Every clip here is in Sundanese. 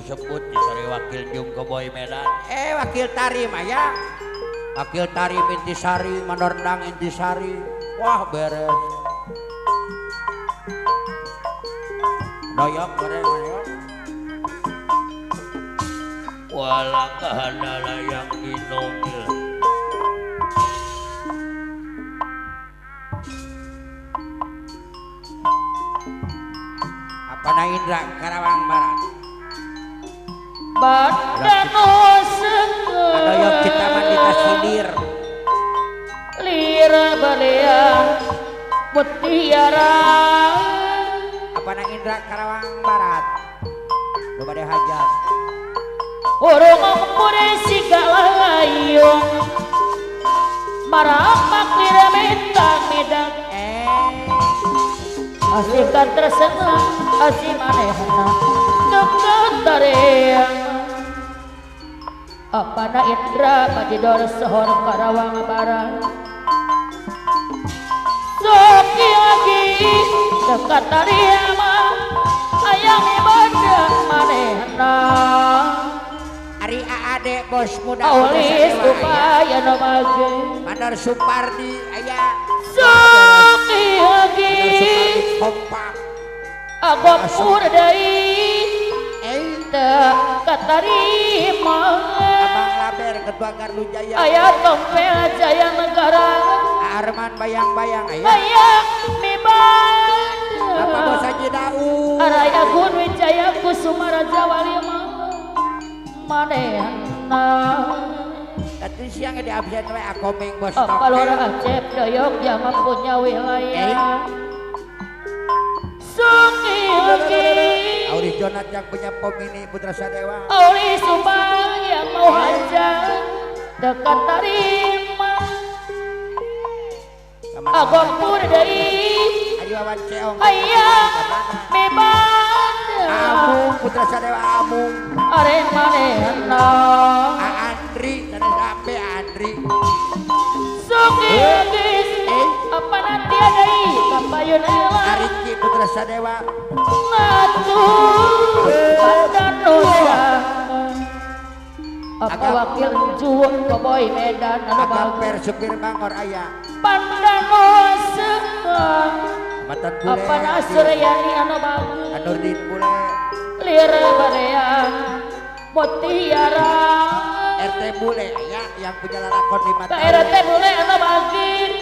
Disebut disari wakil Jung Keboy Medan. Wakil Tarim aya. Wakil Tarim Intisari, Mandorndang Intisari. Wah beres. Doyok beres doyok. Walakahana layang dinongil. Apana Indra Karawang Barat. Badano sengeng. Adoyok kita mandi tasindir. Lira balea mutiara. Apana Indra Karawang Barat. Lu bade hajat. Urung ampure sigalayung. Marapak lira metang medang. Asikan tersenang asi manehna dekat tareang. Apana Indra Bajidor Sohor Karawang Barat. Soki lagi dekat tareang ayang ibadah manehna. Ari Aade bos muda Aulis upaya no mage. Mandor Supardi aya. Soki lagi kompak. Agopur deui teu katarima. Abang Laber Ketua Gardu Jaya. Aya Tompel Jaya Negara. Arman Bayang-bayang aya. Bayang mibanda. Bapak Bos Haji Daud. Araya Gun Wijaya Kusuma Raja Walima. Manehna. Tadi siang di absen we akomeng bos Tompel. Palora Acep Doyok yang mempunyai wilayah. Suki lagi. Aulis Jonat yang punya Pomini Putra Sadewa. Aulis Subang yang mau hajat dekat tarima. Agopur deui. Ayu Wawan Ceong. Ayang mibanda. Amung Putra Sadewa Amung. Are manehna. Andri sanes ape Andri. Suki lagi. Apa nanti adai kapayun elang. Ariki Putra Sadewa. Ngatur Pandanusa. Apa wakil Juwon Koboy Medan anu Agamper supir Bangor aya. Pandanusa. Matan bule. Apa Nasuryani anu bagus. Anurdin bule. Lira bareang mutiara. RT bule aya yang punya lalakon 5 tahun. RT bule anu bagus.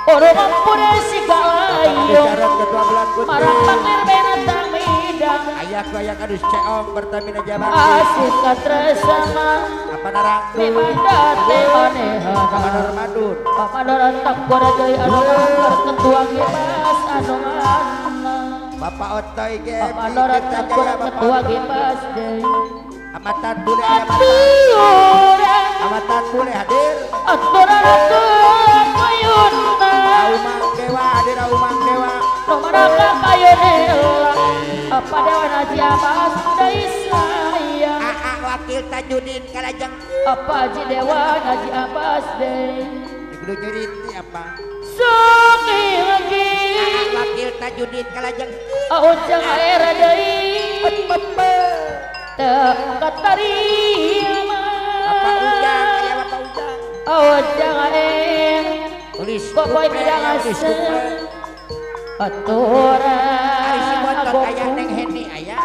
Orang ampure sigalayung. Marang pangir benatang midang. Ayak ayak adus ceong Pertamina Jabang. Asik katresana. Apa narangdun. Mibanda manehana. Apa Normadun. Apa Norantak Gorajai anu mangker ketua Gibas anu ngana. Bapak Otoy ge. Apa Norantak ketua Gibas deui. Amatan bule amatan. Amatan bule hadir. Aturan aturan payunna. Aumang dewa hadir Aumang dewa. Romaraka payun elang. Apa dewa Haji Abbas deui sayang. Aa wakil Tajudin Kalajeng. Apa Haji Dewa Haji Abbas deui. Kudu nyuriti apa? Suki lagi. Aa wakil Tajudin Kalajeng. Ujang era deui. Teu katarima. Bapak Ujang aya Bapak Ujang. Ujang aeng. Tulis Koboy bidang asem. Aturan. Ari si bontot aya Neng Heni aya.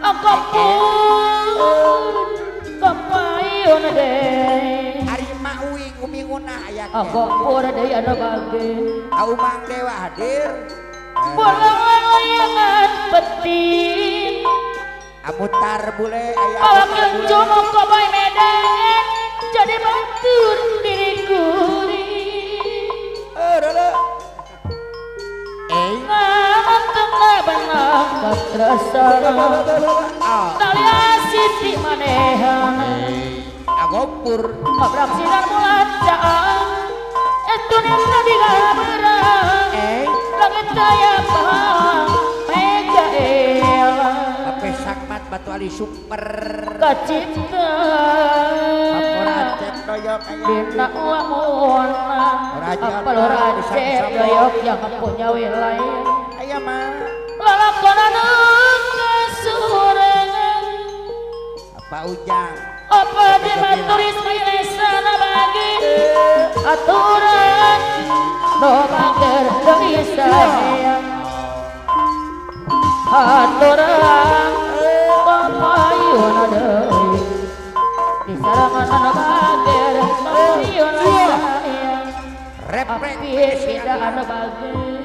Agopur kapayun deui. Ari Mak Uing Umi Unah aya. Agopur deui anu bage. Aumang Dewa hadir. Bolang layangan petin. Amutar bule aya. Wakil Jumong Koboy Medan jadi batur diri kuring. Ngamantengna benang katresana. Tali asiti manehana. Agopur. Abrak sinar bulan caang. Etunin tadi gaberang. Langit daya pahang mega elang. Sakmat Batu Ali super. Kacipta. Papora Acep Doyok aya. Dina lamuna. Apa Lora Acep Doyok yang punya wilayah. Aya mah. Lalakonan kasurangan. Pak Ujang. Apa di Matur Ismail Esa bagi aturan no bager deui sayang aturan papayun deui di sarangan anu bager papayun sayang reprek tidak anu bager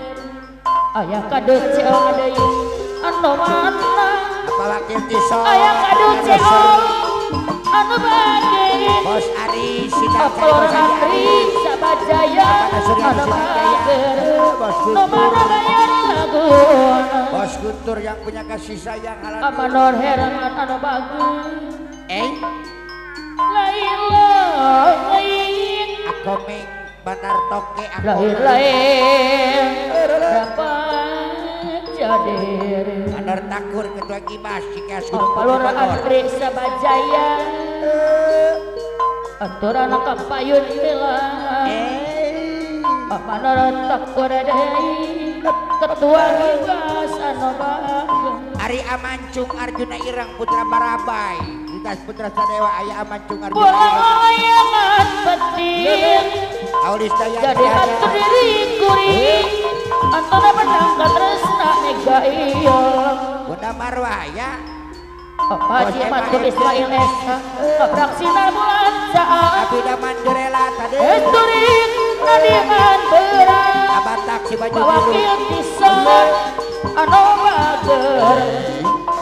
aya kade ceong deui anu mana apa wakil tiso aya kade ceong anu bager Bos Ari Sidang Bos Ari Sabajaya anu bager nu mana bayar laguna Bos Guntur yang punya kasih sayang halal Amanor Herman anu bager lain lain Akoming Banar Toke lain lain dapat jadi Banar Takur Ketua Kimas Cikas Palur Andri Sabajaya aturan kapayun telah Amanor Takur deui Ketua Kimas anu bager Ari Amancung Arjuna Ireng Putra Barabai Lintas Putra Sadewa aya Amancung Arjuna Ireng layangan penting Aulis Dayang jadi atur diri kuring antara benang katresna mega iya Bunda Marwah ya Apa Haji Matur Ismail Esa Kaprak sinar bulan saat Abida Mandrela tadi Esturin nadiman berat Abatak si baju biru Wakil tison anu bager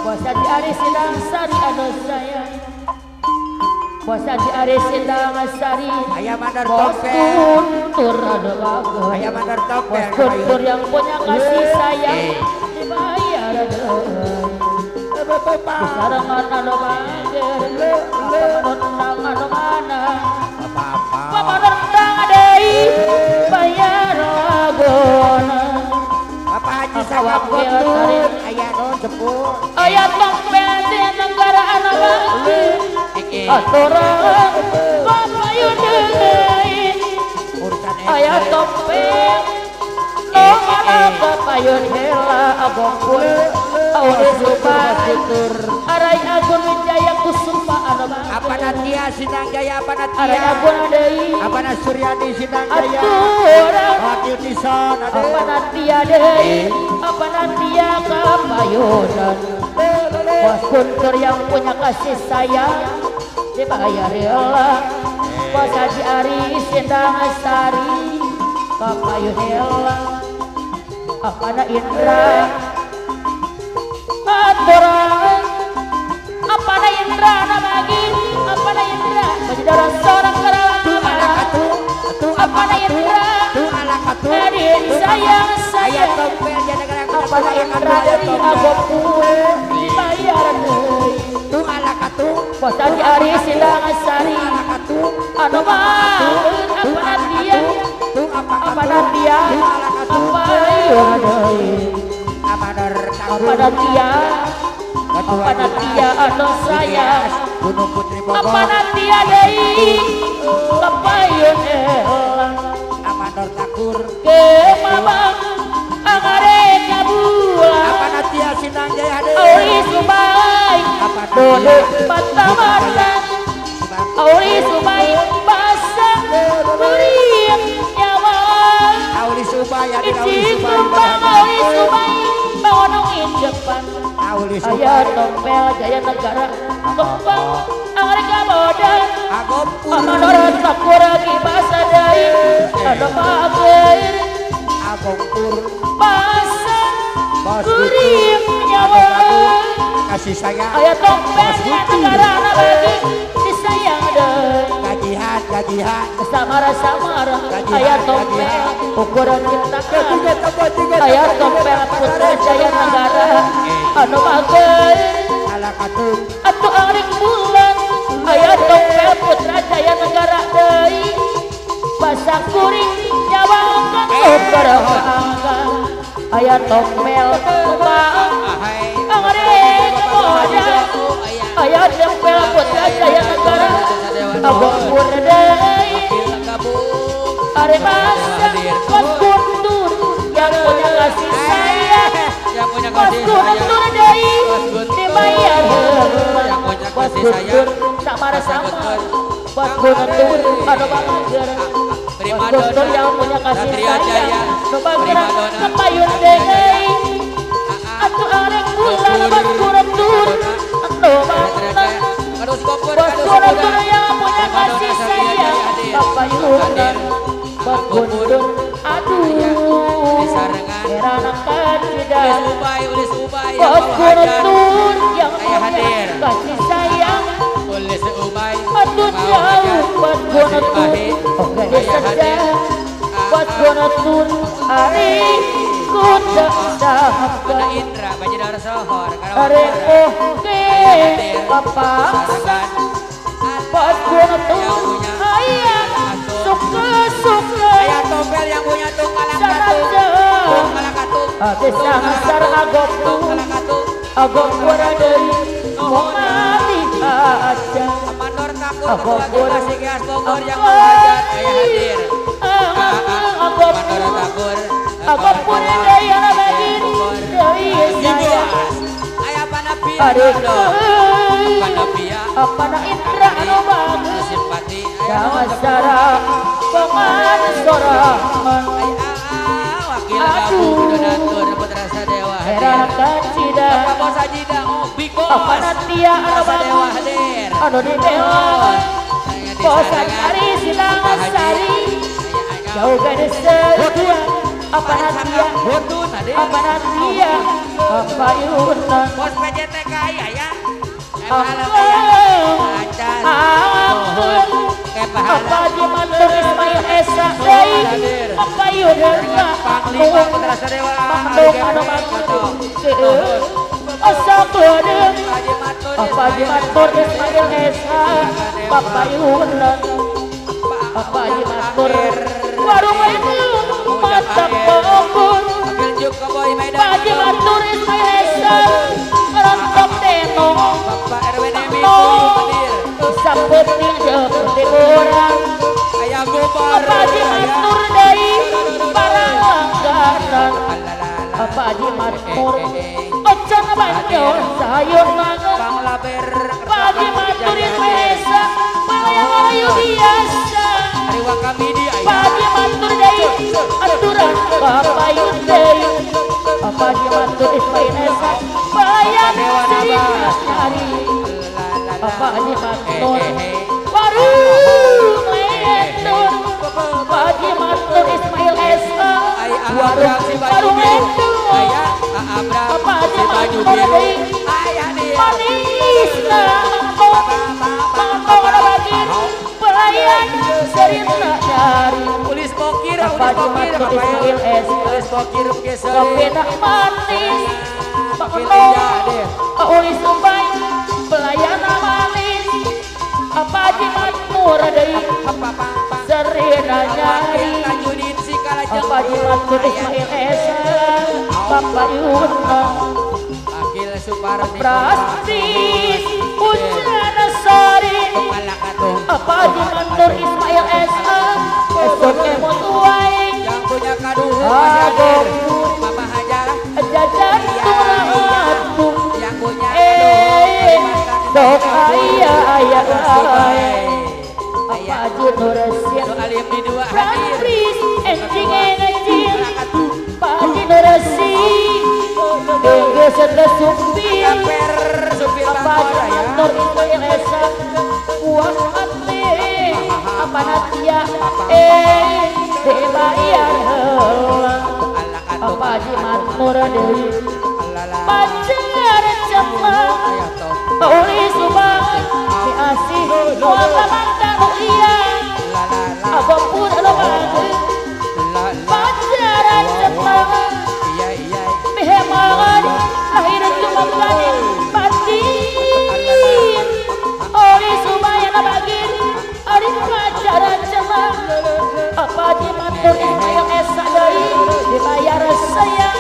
Bos Haji Ari Sindang Sari anu sayang Bos Haji Ari Sindang Sari Aya Mandar Bos Tompel Guntur anu bager Aya Mandar Tompel Bos Guntur yang punya kasih sayang dibayar deui Sarangan anu bager apa menundang anu mana apa-apa apa menundang deui bayar laguna Bapak Haji Sawab Guntur aya nu jemput aya tompel di negara anu bager aturan papayun deui urusan aya tompel nu mana papayun heula abongkul Auri Subay Arai Agun Wijaya Kusuma anu bager Apa Natia Sindang Jaya apa Natia Arai Agun deui Apa Suryadi Sindang Jaya aturan Wakil Tison apa Natia deui apa Natia kapayunan Bos Guntur yang punya kasih sayang dibayar heula Bos Haji Ari Sindang Sari kapayun heula apa na Indra aturan apa na Indra na bagi apa na Indra baju seorang kerawang apa na Indra Adin sayang sayang apa na Indra dari abokku dibayar deui Bos Haji Ari Sindang Sari anu bager apa Natia apa Natia apa ieu deui apa Natia apa Natia anu sayang Gunung Putri Bogor apa Natia deui kapayun elang Amanor Takur kemabang angare kabulan apa Natia Sindang Jaya deui Auri Subay apa dodok patamaran Auri Subay basah meriang nyawa Auri Subay ada Auri Icing Subay kembang Auri Subay bangonong injepan Auri Subay aya tompel jaya negara kembang angare kabodan Agopur Amanor Takur kibas deui anu bager Agopur basah Bos kuring nyawa kasih sayang aya tompel jaya negara anu bagi disayang deui gajihan gajihan samara-samara aya tompel ukuran ciptakan aya tompel putra jaya negara anu bager ala katung atuh angrik bulan aya tompel putra jaya negara deui basa kuring nyawakan ukur angka aya tompel kembang angrik boda aya tompel putra jaya negara abongkur deui are basa Bos Guntur yang punya kasih sayang Yang punya Bos kasih Guntur sayang deui dibayar Yang punya Bos Bos Guntur sama-sama. Bos Guntur anu bager. Bos Guntur yang punya kasih sayang nu bager kepayun deui. Atuh arek bulan Bos Guntur anu bager. Bos Guntur yang punya kasih sayang kepayun. Bos Guntur aduh herana kacida. Bos Guntur yang punya kasih sayang aduh jauh. Bos Guntur oke saja. Bos Guntur ari kuda sahabat arek oke papaksa. Bos Guntur ayah suka-suka ayah tompel yang punya tungkalang katung desa Masar agopku agopur deui mati aja Bogor Bogor yang mau hajat ayah hadir. Agopur deui anu bagir deui saya ayah panapi apana Indra anu bagus Damasara pengan sorangan wakil Abu donatur Putra Sadewa heran kacida Bapak Bos Ajida Big Bos apana tia anu bagus anu di dewa Bos Ari Sidang Sari jauh gadis setua apana tia apana tia apa yunan Bos PJTKI ya apa di Mantur Ismail Esa deui apa yunan Panglima Putra Sadewa anu bagus osok leudeung apa di Mantur Ismail Esa Papa yunan apa di Mantur warung itu mata pokun Pak Mantur Ismail Esa rontok denong Bapak RW Nemi sapeting jeung urang aya gopar Pak Mantur deui para langganan Pak Mantur ocan banjur sayur mangan Bang Laber Pak Mantur Ismail Esa malayang biasa Ariwa kami di Pak Mantur deui aturan papayun deui Pak Mantur Ismail Esa bayan sering nyari Pak Mantur warung lentur Pak Mantur Ismail Esa warung lentur Pak Mantur deui manis mangkok anu bagir pelayan sering nyari Ulis bokir Pak Mantur Ismail Esa Ulis bokir kopi tak manis Pak Ulis Ubay pelayan manis apa Mantur deui serina nyari apa Mantur Ismail Esa Bapak Yuna Akil Supardi Prastis Ujana Sari apa Mantur Ismail Esa esok emot wae yang punya kaduhun Mama Hajar jajan tulang yang punya sok ayah ayah apa Nursin Alim di dua hadir enjing enjing Pak Nursin geus supir apa Mantur Ismail Esa buah hati apa natia dibayar heula apa Mantur deui pacar cepat Ulis Ubay si asih moal mantan iya apapun anu bagus pacaran cepat mihemangan lahir cuma ganin batin Ulis Ubay anu bagir ari pacaran cepat apa di Mantur Ismail Esa deui dibayar sayang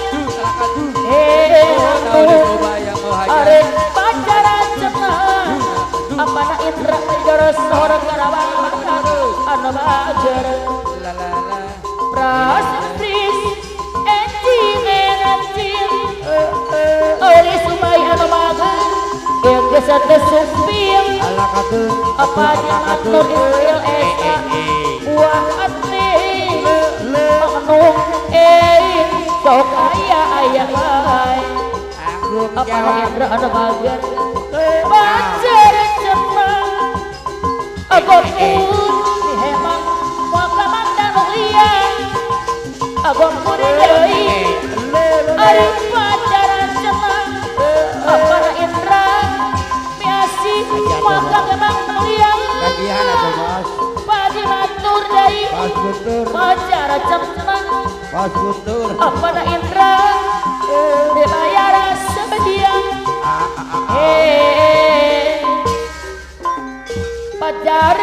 arek pacaran cepat apa na Indra Joro Sor Karawang anu bager Prastis enjing enjing Ulis Ubay anu bager geus teu supir Apa Matur Ismail Esa buah hati Mangnung sok aya aya bae Tanggung apa jawab Indra anu bager pacar cenang agon pun hemang moal ka mandan liang agon kuring deui ari pacaran cenang apa Indra miasi moal ka gemang liang Gajian atuh bos padi matur deui Bos Guntur pacara cenang Bos Guntur apa Indra dibayar sedia pacar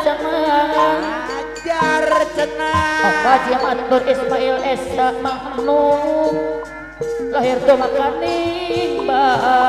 cenang Ajar cenang Haji Matur Ismail Esa Mangnung lahir tuh makaning bae